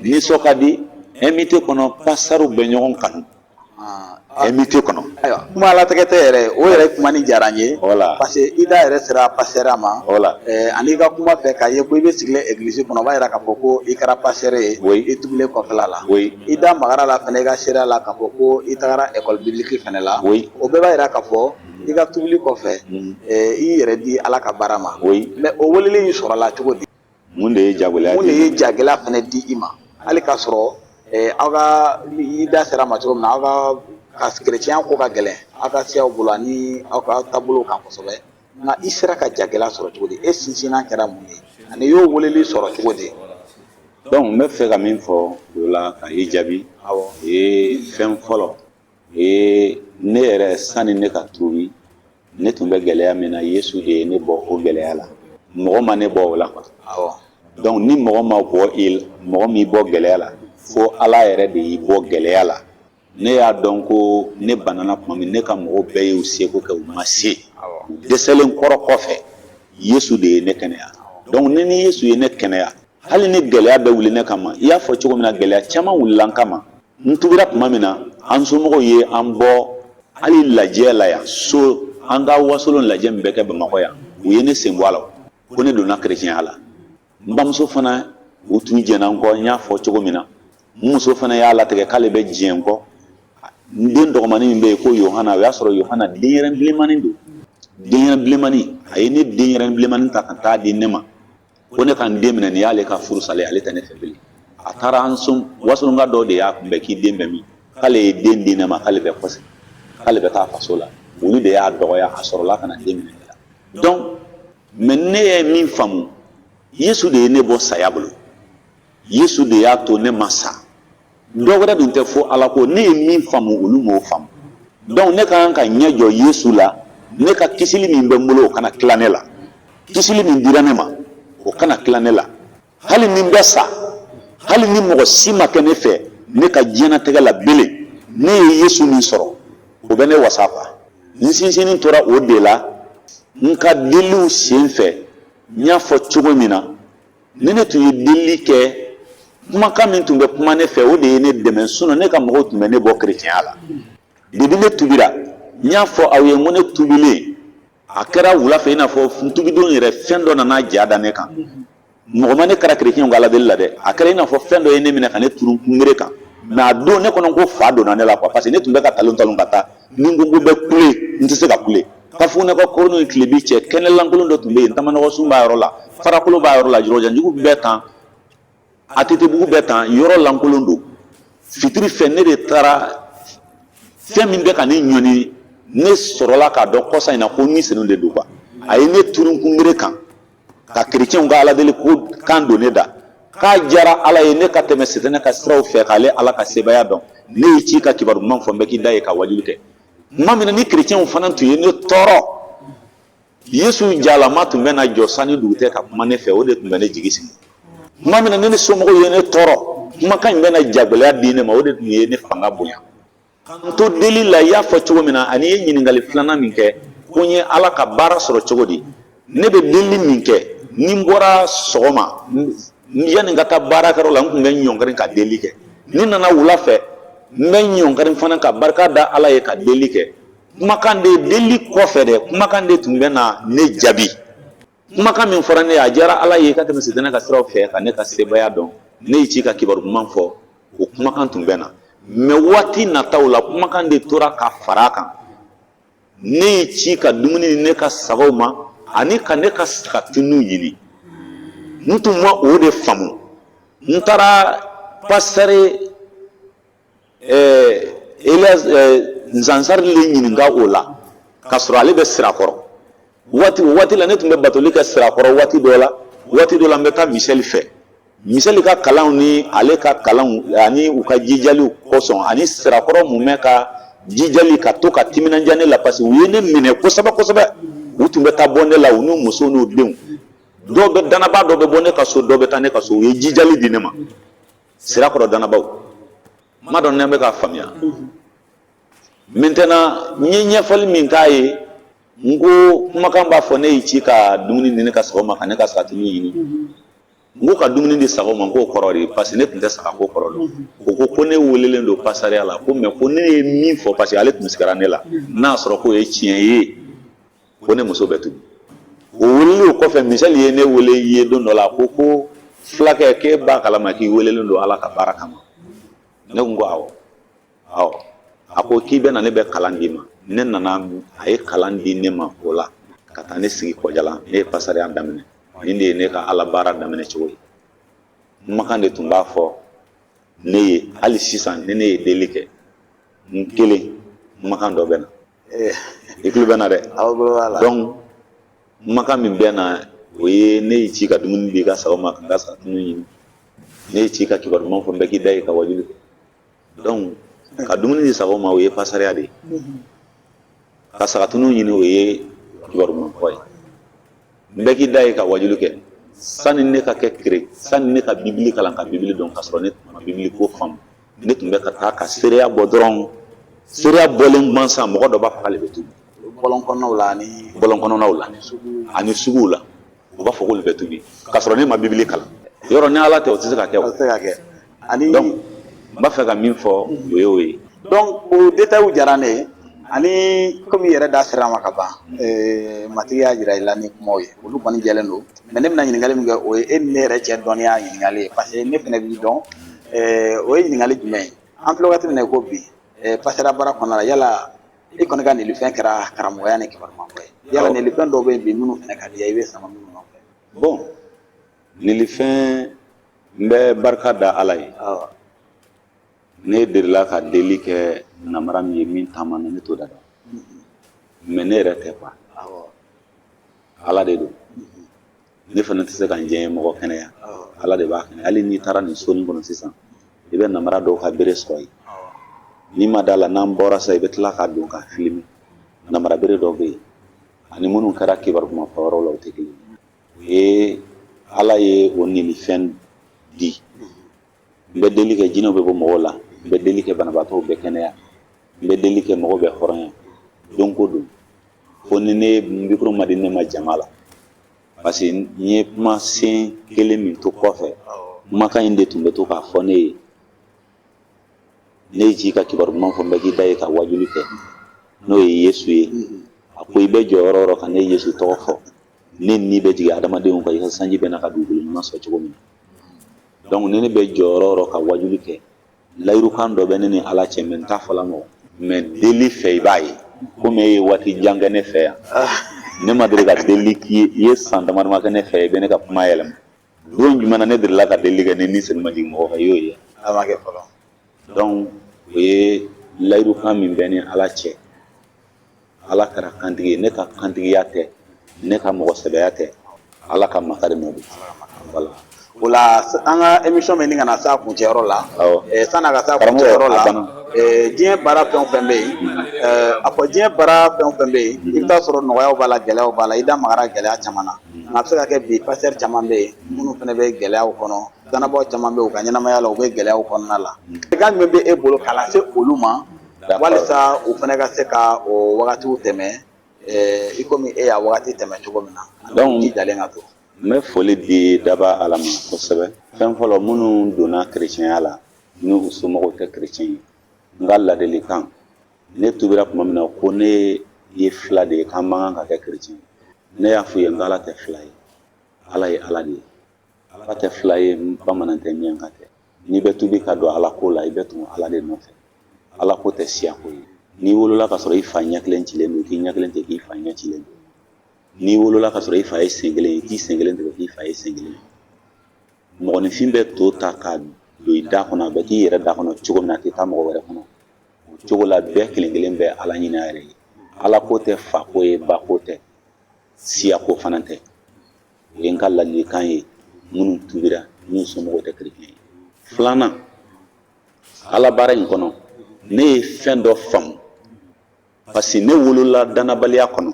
nisɔn ka di. MIT kɔnɔ, pasitɛriw bɛ ɲɔgɔn kanu MIT kɔnɔ. Ayiwa, kuma latigɛ tɛ yɛrɛ, o yɛrɛ kuma ni diyara n ye. Voilà. Parce que i da yɛrɛ sera pasitɛriya ma. Voilà. Ani i ka kuma fɛ k'a ye ko i bɛ sigilen egilisi kɔnɔ, o b'a yira k'a fɔ ko i kɛra pasitɛri ye. Oui. I tugulen kɔfɛla la. Oui. I da magara la fɛnɛ i ka seereya la k'a fɔ ko i tagara école biblique fɛnɛ la. Oui. O bɛɛ b'a yira k'a fɔ i ka tubili kɔfɛ, i yɛrɛ di Ala ka baara ma. Oui. Mais o weleli in sɔrɔla cogo di? Mun de ye jagɛlɛya? Mun de ye jagɛlɛya fɛnɛ di i ma, hali k'a sɔrɔ aw ka, i da sera ma cogo min na, aw ka kerecɛnya ko ka gɛlɛn aw ka siyaw bolo ani aw ka taabolow kan kosɛbɛ, nka i sera ka jagɛlɛya sɔrɔ cogo di? E sinsinna kɛra mun ye ani i y'o weleli sɔrɔ cogo di? Donc n bɛ fɛ ka min fɔ o la ka i jaabi, o ye fɛn fɔlɔ, o ye ne yɛrɛ, sani ne ka tubi, ne tun bɛ gɛlɛya min na, Yesu de ye ne bɔ o gɛlɛya la. Mɔgɔ ma ne bɔ o la quoi. Donc ni mɔgɔ ma bɔ i, mɔgɔ m'i bɔ gɛlɛya la, fo Ala yɛrɛ de y'i bɔ gɛlɛya la. Ne y'a dɔn ko ne banana tuma min, ne ka mɔgɔw bɛɛ y'u seko kɛ, u ma se, u dɛsɛlen kɔrɔ kɔfɛ, Yesu de ye ne kɛnɛya. Donc ni Yesu ye ne kɛnɛya, hali ni gɛlɛya bɛ wuli ne kama, i y'a fɔ cogo min na, gɛlɛya caman wulila n kama. N tubira tuma min na, an somɔgɔw ye an bɔ hali lajɛ la yan so, an ka Wasolon lajɛ min bɛ kɛ Bamakɔ yan, u ye ne sen bɔ a la ko ne donna kerecɛnya la. N bamuso fana, u tun jɛnna n kɔ. N y'a fɔ cogo min na, n muso fana y'a latigɛ k'ale bɛ diɲɛ n kɔ. N den dɔgɔmanin min bɛ yen ko Yohana, o y'a sɔrɔ Yohana denyɛrɛnin bilenmanin don, denyɛrɛnin bilenmanin. A ye ne denyɛrɛnin bilenmanin ta ka taa di ne ma ko ne ka n den minɛ, nin y'ale ka furu salen, ale tɛ ne fɛ bilen. A taara an so, Wasolonka dɔ de y'a kunbɛn k'i den bɛ min, k'ale ye den di ne ma, k'ale bɛ kɔsegin, k'ale bɛ taa faso la. Olu de y'a dɔgɔya, a sɔrɔla ka na den minɛ ne la. Donc mais ne ye min faamu, Yesu de ye ne bɔ saya bolo, Yesu de y'a to ne ma sa. Dɔ wɛrɛ dun tɛ fo Ala ko. Ne ye min faamu, olu m'o faamu. Donc ne ka kan ka ɲɛ jɔ Yesu la, ne ka kisili min bɛ n bolo, o kana tila ne la. Kisili min dira ne ma, o kana tila ne la. Hali ni n bɛ sa, hali ni mɔgɔ si ma kɛ ne fɛ ne ka diɲɛnatigɛ la belen, ne ye Yesu min sɔrɔ, o bɛ ne wasa quoi. N sinsinni tora o de la n ka deliw sen fɛ. N y'a fɔ cogo min na, ni ne tun ye delili kɛ, kumakan min tun bɛ kuma ne fɛ, o de ye ne dɛmɛ. Sinon ne ka mɔgɔw tun bɛ ne bɔ kerecɛnya la. Depuis ne tubira, n y'a fɔ aw ye n ko ne tubilen, a kɛra wula fɛ, i n'a fɔ n tubidon yɛrɛ, fɛn dɔ nana ja da ne kan. Mɔgɔ ma ne karan kerecɛnw ka aladeli la dɛ. A kɛra i n'a fɔ fɛn dɔ ye ne minɛ ka ne turu kunbere kan. Mais a don, ne kɔnɔ ko fa donna ne la quoi, parce que ne tun bɛ ka talon talon ka taa. Ni n ko ko bɛ kule, n tɛ se ka kule. Kafugunɛ ka kɔrɔn ni tilebi cɛ, kɛnɛ lankolon dɔ tun bɛ yen, tamanɔgɔsun b'a yɔrɔ la, farakolo b'a yɔrɔ la, jɔrɔjanjugu bɛɛ tan, ATT-bugu bɛɛ tan, yɔrɔ lankolon don. Fitiri fɛ, ne de taara. Fɛn min bɛ ka ne ɲɔni, ne sɔrɔla k'a dɔn kɔsa in na ko Ni Senu de don quoi. A ye ne turu kunbere kan ka kerecɛnw ka aladeli ko kan don ne da, k'a diyara Ala ye ne ka tɛmɛ Sitanɛ ka siraw fɛ, k'ale Ala ka sebaaya dɔn. Ne y'i ci ka kibaru duman fɔ, n bɛ k'i da ye ka wajuli kɛ. Tuma min na ni kerecɛnw fana tun ye ne tɔɔrɔ, Yesu jalama tun bɛ na jɔ sani dugu tɛ ka kuma ne fɛ, o de tun bɛ ne jigi sigi. Tuma min na ni ne somɔgɔw ye ne tɔɔrɔ, kumakan in bɛ na jagɛlɛya di ne ma, o de tun ye ne fanga bonya. N to deli la, i y'a fɔ cogo min na, ani i ye ɲininkali filanan min kɛ ko n ye Ala ka baara sɔrɔ cogo di, ne bɛ deli min kɛ, ni n bɔra sɔgɔma yanni n ka taa baarakɛyɔrɔ la, n tun bɛ ɲɔngiri ka deli kɛ. Ni n nana wula fɛ, n bɛ ɲɔngiri fana ka barika da Ala ye ka deli kɛ. Kumakan de deli kɔfɛ dɛ, kumakan de tun bɛ na ne jaabi. Kumakan min fɔra ne ye, a diyara Ala ye ka tɛmɛ Sitanɛ ka siraw fɛ, ka ne ka sebaaya dɔn, ne y'i ci ka kibaru duman fɔ, o kumakan tun bɛ na. Mais waati nataw la, kumakan de tora ka fara a kan. Ne y'i ci ka dumuni di ne ka sagaw ma ani ka ne ka saga tunu ɲini. N tun ma o de faamu. N taara pasteur Elias Nsansari le ɲininka o la, k'a sɔrɔ ale bɛ Sirakɔrɔ. Waati o waati la, ne tun bɛ batoli kɛ Sirakɔrɔ waati dɔ la. Waati dɔ la, n bɛ taa Misɛli fɛ. Misɛli ka kalanw ni ale ka kalanw ani u ka jijaliw kosɔn, ani Sirakɔrɔ mumɛ ka jijali ka to ka timinandiya ne la, parce que u ye ne minɛ kosɛbɛ kosɛbɛ. U tun bɛ taa bɔ ne la, u n'u musow n'u denw. Dɔw bɛ danaba dɔ bɛ bɔ ne ka so, dɔ bɛ taa ne ka so. U ye jijali di ne ma, Sirakɔrɔ danabaw. N m'a dɔn ne bɛ k'a faamuya. Maintenant, n ye ɲɛfɔli min k'a ye, n ko kumakan b'a fɔ ne y'i ci ka dumuni di ne ka sagaw ma, ka ne ka sagatunu ɲini. N ko ka dumuni di sagaw ma, n k'o kɔrɔ de, parce que ne tun tɛ sagako kɔrɔ dɔn. O ko ko ne welelen don pasariya la, ko mais ko ne ye min fɔ, parce que ale tun sigara ne la, n'a sɔrɔ k'o ye tiɲɛ ye, ko ne muso bɛ tubi. O weleli o kɔfɛ, Misɛli ye ne wele ye don dɔ la, ko fulakɛ, k'e b'a kalama k'i welelen don Ala ka baara kama? Ne ko awɔ awɔ. A ko k'i bɛ na, ne bɛ kalan d'i ma. Ne nana, a ye kalan di ne ma o la, ka taa ne sigi Kɔjala. Ne ye pasariya daminɛ. Nin de ye ne ka Ala baara daminɛ cogo ye. Kumakan de tun b'a fɔ ne ye. Hali sisan, ni ne ye deli kɛ n kelen, kumakan dɔ bɛ na. I tulo bɛ na dɛ. Donc kumakan min bɛ na, o ye ne y'i ci ka dumuni di i ka sagaw ma, ka n ka sagatunu ɲini. Ne y'i ci ka kibaru duman fɔ, n bɛ k'i da ye ka wajuli kɛ. Donc ka dumuni di sagaw ma, o ye pasariya de ye. Ka sagatunu ɲini, o ye kibaru duman fɔ ye. N bɛ k'i da ye ka wajuli kɛ. Sani ne ka kɛ kere, sani ne ka bibili kalan, ka bibili dɔn, ka sɔrɔ ne tun ma bibili ko faamu, ne tun bɛ ka taa ka seereya bɔ dɔrɔn. Seereya bɔlen gansan, mɔgɔ dɔ b'a fɔ k'ale bɛ tubi. Bɔlɔn kɔnɔnaw la ani bɔlɔn kɔnɔnaw la ani suguw la, u b'a fɔ k'olu bɛ tubi, k'a sɔrɔ ne ma bibili kalan. Yɔrɔ ni Ala tɛ, o tɛ se ka kɛ. O tɛ se ka kɛ. Ani donc n b'a fɛ ka min fɔ, o ye o ye. Donc o détails diyara ne ye. Ani komi i yɛrɛ da sera a ma ka ban, Matigi y'a jira i la ni kumaw ye, olu kɔni jɛlen don. Mais ne bɛna ɲininkali min kɛ, o ye e ni ne yɛrɛ cɛ dɔnniya ɲininkali ye, parce que ne fana b'i dɔn. O ye ɲininkali jumɛn ye? An filɛ waati min na i ko bi, pasariya baara kɔnɔna la, yala i kɔni ka nilifɛn kɛra karamɔgɔya ni kibarumanfɔ ye, yala nilifɛn dɔw bɛ yen bi minnu fana ka di i ye, i bɛ sama minnu nɔfɛ? Bon, nilifɛn, n bɛ barika da Ala ye. Ne delila ka deli kɛ namara min ye, min taama na, ne t'o da dɔn. Mais ne yɛrɛ tɛ quoi, Ala de don. Ne fana tɛ se ka n diɲɛ mɔgɔ kɛnɛya, Ala de b'a kɛnɛya. Hali n'i taara nin so nin kɔnɔ sisan, i bɛ namara dɔw ka bere sɔrɔ yen. N'i ma da la, n'an bɔra sa, i bɛ tila k'a don ka filmer. Namara bere dɔ bɛ yen ani minnu kɛra kibaru duman fɔ yɔrɔ la, o tɛ kelen ye. O ye Ala ye o nilifɛn di. N bɛ deli kɛ, jinɛw bɛ bɔ mɔgɔw la. N bɛ deli kɛ, banabaatɔw bɛ kɛnɛya. N bɛ deli kɛ, mɔgɔw bɛ hɔrɔnya don ko don. Fo ni ne micro ma di ne ma jama la, parce que n ye kuma sen kelen min to kɔfɛ, kumakan in de tun bɛ to k'a fɔ ne ye: ne ye ci ka kibaru duman fɔ, n bɛ k'i da ye ka wajuli kɛ, n'o ye Yesu ye. A ko i bɛ jɔ yɔrɔ o yɔrɔ ka ne Yesu tɔgɔ fɔ, ne ni bɛ jigin adamadenw kan i ka sanji bɛ na ka dugukolo ɲuman sɔrɔ cogo min na. Donc ni ne bɛ jɔ yɔrɔ o yɔrɔ ka wajuli kɛ, layirukan dɔ bɛ ne ni Ala cɛ, mais n t'a fɔla mɔgɔ, mais deli fɛ i b'a ye. Komi e ye waati jan kɛ ne fɛ yan, ne ma deli ka deli k'i ye. I ye san dama dama kɛ ne fɛ, i bɛ ne ka kuma yɛlɛma. Don jumɛn na ne delila ka deli kɛ ni senu ma jigin mɔgɔ kan, i y'o ye? A ma kɛ fɔlɔ. Donc o ye layirukan min bɛ ni Ala cɛ. Ala kɛra kantigi ye. Ne ka kantigiya tɛ, ne ka mɔgɔ sɛbɛya tɛ, Ala ka makari nɔ don. Voilà. O la, an ka émission bɛ ɲini ka na s'a kuncɛyɔrɔ la. Awɔ. San'a ka s'a Karamɔgɔ, kuncɛyɔrɔ a la, banna. Diɲɛ baara fɛn o fɛn bɛ yen, a fɔ diɲɛ baara fɛn o fɛn bɛ yen, i bɛ taa sɔrɔ nɔgɔyaw b'a la, gɛlɛyaw b'a la. I da magara gɛlɛya caman na, nka a bɛ se ka kɛ bi pasteur caman bɛ yen minnu fana bɛ gɛlɛyaw kɔnɔ, dannabaaw caman bɛ yen u ka ɲɛnamaya la, u bɛ gɛlɛyaw kɔnɔna la. Kan jumɛn bɛ e bolo k'a lase olu ma walisa u fana ka se ka o wagatiw tɛmɛ i komi e y'a wagati tɛmɛ cogo min na, Donc, jijalen ka to? N bɛ foli di daba Ala ma kosɛbɛ. Fɛn fɔlɔ, minnu donna kerecɛnya la n'u somɔgɔw tɛ kerecɛn ye, n ka ladilikan, ne tubira tuma min na ko ne ye fila de ye, k'an man kan ka kɛ kerecɛn ye, ne y'a f'u ye n ko Ala tɛ fila ye, Ala ye Ala de ye. Ala tɛ fila ye, bamanan tɛ, miyanka tɛ. N'i bɛ tubi ka don Ala ko la, i bɛ tugu Ala de nɔfɛ. Ala ko tɛ siya ko ye. N'i wolola ka sɔrɔ i fa ɲɛ kelen cilen don, k'i ɲɛ kelen tigɛ k'i fa ɲɛ cilen don. N'i wolola ka sɔrɔ i fa ye sen kelen ye, k'i sen kelen tigɛ k'i fa ye sen kelen ye. Mɔgɔninfin bɛ to ta ka don i da kɔnɔ, a bɛ k'i yɛrɛ da kɔnɔ cogo min na, a tɛ taa mɔgɔ wɛrɛ kɔnɔ. O cogo la, bɛɛ kelen kelen bɛ Ala ɲini a yɛrɛ ye. Ala ko tɛ fa ko ye, ba ko tɛ, siya ko fana tɛ. O ye n ka ladilikan ye minnu tubira n'u somɔgɔw tɛ kerecɛn ye. Filanan, Ala baara in kɔnɔ, ne ye fɛn dɔ faamu, parce que ne wolola dannabaliya kɔnɔ.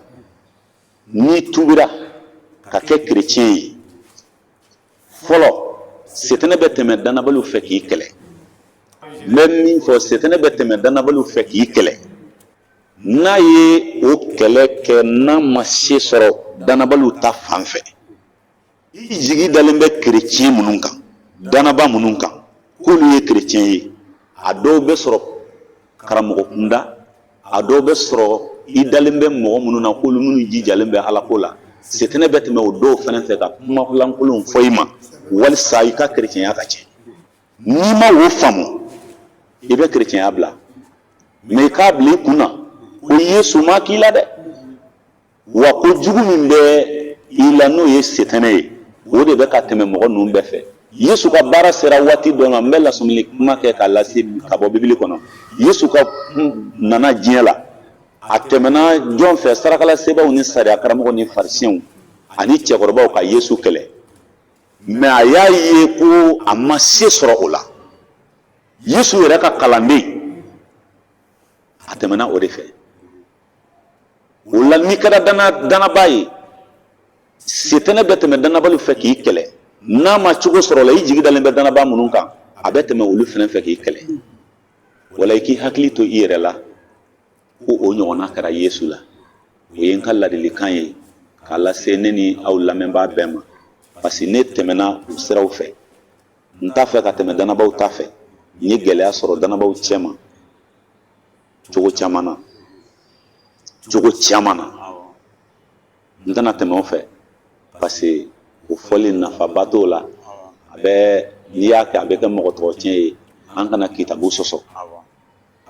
N'i tubira ka kɛ kerecɛn ye fɔlɔ, setɛnɛ bɛ tɛmɛ dannabaliw fɛ k'i kɛlɛ. N bɛ min fɔ, setɛnɛ bɛ tɛmɛ dannabaliw fɛ k'i kɛlɛ. N'a ye o kɛlɛ kɛ, n'a ma se sɔrɔ dannabaliw ta fan fɛ, i jigi dalen bɛ kerecɛn minnu kan, dannaba minnu kan k'olu ye kerecɛn ye, a dɔw bɛ sɔrɔ karamɔgɔ kunda, a dɔw bɛ sɔrɔ i dalen bɛ mɔgɔ minnu na k'olu minnu jijalen bɛ Ala ko la, setɛnɛ bɛ tɛmɛ o dɔw fana fɛ ka kuma lankolonw fɔ i ma walisa i ka kerecɛnya ka tiɲɛ. N'i ma o faamu, i bɛ kerecɛnya bila. Mais i k'a bila i kun na ko Yesu ma k'i la dɛ, wa ko jugu min bɛ i la, n'o ye setɛnɛ ye, o de bɛ ka tɛmɛ mɔgɔ ninnu bɛɛ fɛ. Yesu ka baara sera waati dɔ ma, n bɛ lasɔmili kuma kɛ k'a lase ka bɔ Bibili kɔnɔ. Yesu ka nana diɲɛ la, a tɛmɛna jɔn fɛ? Sarakalasebaaw ni sariya karamɔgɔw ni farisiyɛnw ani cɛkɔrɔbaw ka Yesu kɛlɛ. Mais a y'a ye ko a ma se sɔrɔ o la. Yesu yɛrɛ ka kalanden, a tɛmɛna o de fɛ. O la, n'i kɛra dannabaa ye, setɛnɛ bɛ tɛmɛ dannabaliw fɛ k'i kɛlɛ. N'a ma cogo sɔrɔ o la, i jigi dalen bɛ dannabaa minnu kan, a bɛ tɛmɛ olu fana fɛ k'i kɛlɛ. Wala i k'i hakili to i yɛrɛ la ko o ɲɔgɔnna kɛra Yesu la. O ye n ka ladilikan ye k'a lase ne ni aw lamɛnbaa bɛɛ ma, parce que ne tɛmɛna o siraw fɛ. N t'a fɛ ka tɛmɛ dannabaw ta fɛ. N ye gɛlɛya sɔrɔ dannabaw cɛ ma cogo caman na, cogo caman na. N tɛna tɛmɛ o fɛ, parce que o fɔli nafaba t'o la. A bɛ n'i y'a kɛ, a bɛ kɛ mɔgɔ tɔgɔ tiɲɛ ye. An kana kitabu sɔsɔ.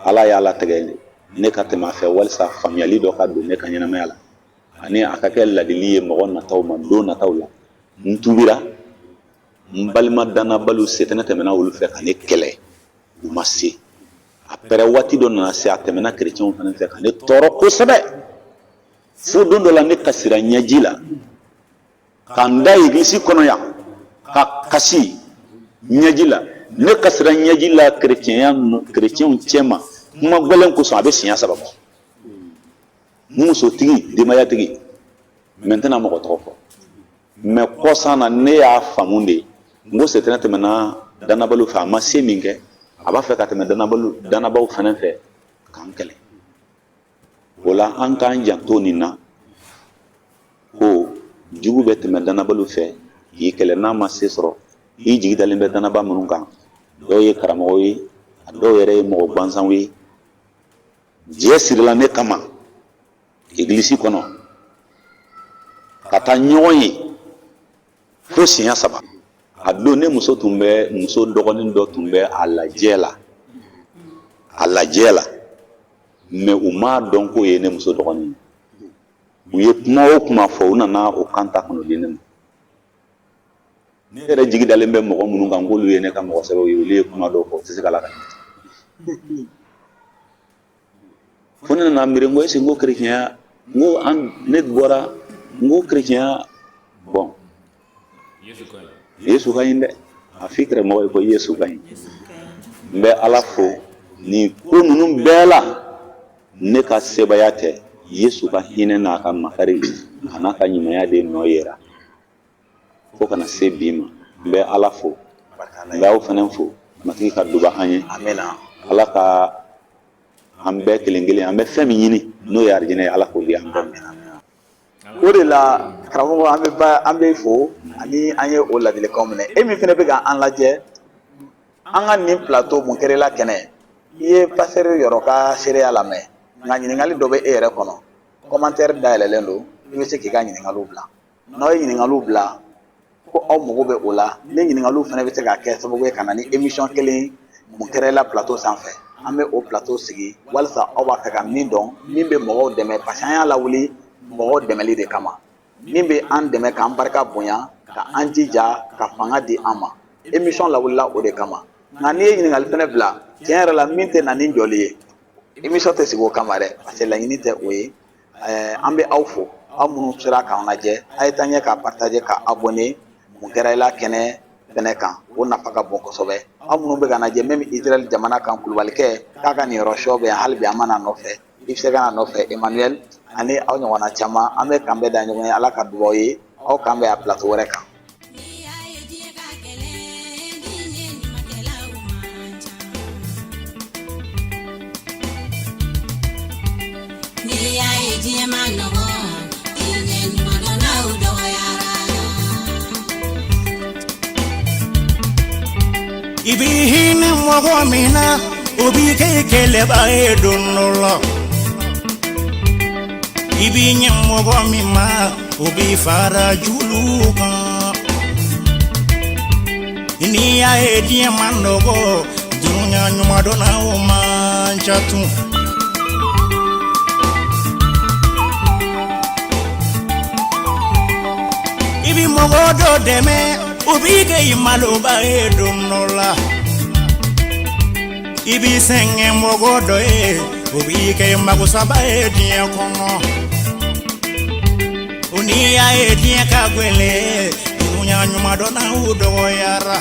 Ala y'a latigɛ ne ka tɛmɛ a fɛ walisa faamuyali dɔ ka don ne ka ɲɛnamaya la, ani a ka kɛ ladili ye mɔgɔ nataw ma don nataw la. N tubira, n balima dannabaliw, setɛnɛ tɛmɛna olu fɛ ka ne kɛlɛ, u ma se. A pɛrɛ waati dɔ nana se, a tɛmɛna kerecɛnw fana fɛ ka ne tɔɔrɔ kosɛbɛ, fo don dɔ la ne kasira ɲɛji la ka n da egilisi kɔnɔ yan ka kasi ɲɛji la. Ne kasira ɲɛji la kerecɛnya kerecɛnw cɛma. Kuma gɛlɛn kosɔn a bɛ siɲɛ saba bɔ. Musotigi, denbayatigi, mais n tɛna mɔgɔ tɔgɔ fɔ. Mais kɔsan na ne y'a faamu de, n ko setɛnɛ tɛmɛna dannabaliw fɛ, a ma se min kɛ, a b'a fɛ ka tɛmɛ dannabaw fana fɛ k'an kɛlɛ. O la an k'an janto nin na ko jugu bɛ tɛmɛ dannabaliw fɛ k'i kɛlɛ. N'a ma se sɔrɔ, i jigi dalen bɛ dannaba minnu kan, dɔw ye karamɔgɔw ye, a dɔw yɛrɛ ye mɔgɔ gansanw ye. Jɛ sirila ne kama egilisi kɔnɔ ka taa ɲɔgɔn ye fo siɲɛ saba. A don ne muso tun bɛ, muso dɔgɔnin dɔ tun bɛ a lajɛ la, a lajɛ la, mais u m'a dɔn k'o ye ne muso dɔgɔnin ye. U ye kuma o kuma fɔ, u nana o kan ta ka n'o di ne ma. Ne yɛrɛ jigi dalen bɛ mɔgɔ minnu kan k'olu ye ne ka mɔgɔ sɛbɛw ye, olu ye kuma dɔw fɔ, u tɛ se ka lakali. Fo ne nana miiri, n ko est-ce que n ko kerecɛnya, n ko an ne bɔra, n ko kerecɛnya, bon, Yesu ka ɲi dɛ. A f'i kɛrɛmɔgɔ ye ko Yesu ka ɲi. N bɛ Ala fo nin ko ninnu bɛɛ la. Ne ka sebaaya tɛ, Yesu ka hinɛ n'a ka makari a n'a ka ɲumanya de nɔ yera fo ka na se bi ma. N bɛ Ala fo, n bɛ aw fana fo. Matigi ka duba an ye. Ala ka an bɛɛ kelen kelen, an bɛ fɛn min ɲini n'o ye arijinɛ ye, Ala k'o di an bɛɛ ma. O de la karamɔgɔ, an bɛ ba an bɛ fo ani an ye o ladilikanw minɛ. E min fana bɛ ka an lajɛ an ka nin plateau Mun kɛra i la kɛnɛ, i ye pasteur Yɔrɔ ka seereya lamɛn, nka ɲininkali dɔ bɛ e yɛrɛ kɔnɔ. Commentaire dayɛlɛlen don, i bɛ se k'i ka ɲininkaliw bila. N'aw ye ɲininkaliw bila ko aw mago bɛ o la, ni ɲininkaliw fana bɛ se ka kɛ sababu ye ka na ni émission kelen Mun kɛra i la plateau sanfɛ, an bɛ o plateau sigi walasa aw b'a fɛ ka min dɔn, min bɛ mɔgɔw dɛmɛ, parce que an y'a lawuli mɔgɔw dɛmɛli de kama, min bɛ an dɛmɛ k'an barika bonya, ka an jija, ka fanga di an ma. Émission lawulila o de kama. Nka n'i ye ɲininkali fana bila, tiɲɛ yɛrɛ la, min tɛ na ni jɔli ye, émission tɛ sigi o kama dɛ, parce que laɲini tɛ o ye. An bɛ aw fo, aw minnu sera k'an lajɛ. A ye taa ɲɛ ka partager, ka abonner Mun kɛra i la kɛnɛ fɛnɛ kan, o nafa ka bon kosɛbɛ. Aw minnu bɛ ka lajɛ même Israël jamana kan, Kulubalikɛ k'a ka nin yɔrɔ sɔ bɛ yan, hali bi an ma n'a nɔfɛ, i bɛ se ka na nɔfɛ. Emmanuel ani aw ɲɔgɔnna caman, an bɛ kan bɛɛ da ɲɔgɔn ye. Ala ka dugawu ye, aw kan bɛn a plateau wɛrɛ kan. N'i y'a ye diɲɛ ka gɛlɛn, diinɛ ɲumankɛlaw man ca. N'i y'a ye diɲɛ man nɔgɔn, diinɛ ɲumandɔnnaw dɔgɔyara. I b'i hinɛ mɔgɔ min na, o b'i kɛ kɛlɛba ye don dɔ la. I b'i ɲɛ mɔgɔ min ma, o b'i fara julu kan. N'i y'a ye diɲɛ man nɔgɔ, dunuya ɲumandɔnnaw man ca tun. I bi mɔgɔ dɔ dɛmɛ, o b'i kɛ i maloba ye don dɔ la. I b'i sɛgɛn mɔgɔ dɔ ye, o b'i kɛ magosaba ye diɲɛ kɔnɔ. O n'i y'a ye diɲɛ ka gwɛlɛn, dunuya ɲumandɔnnaw dɔgɔyara.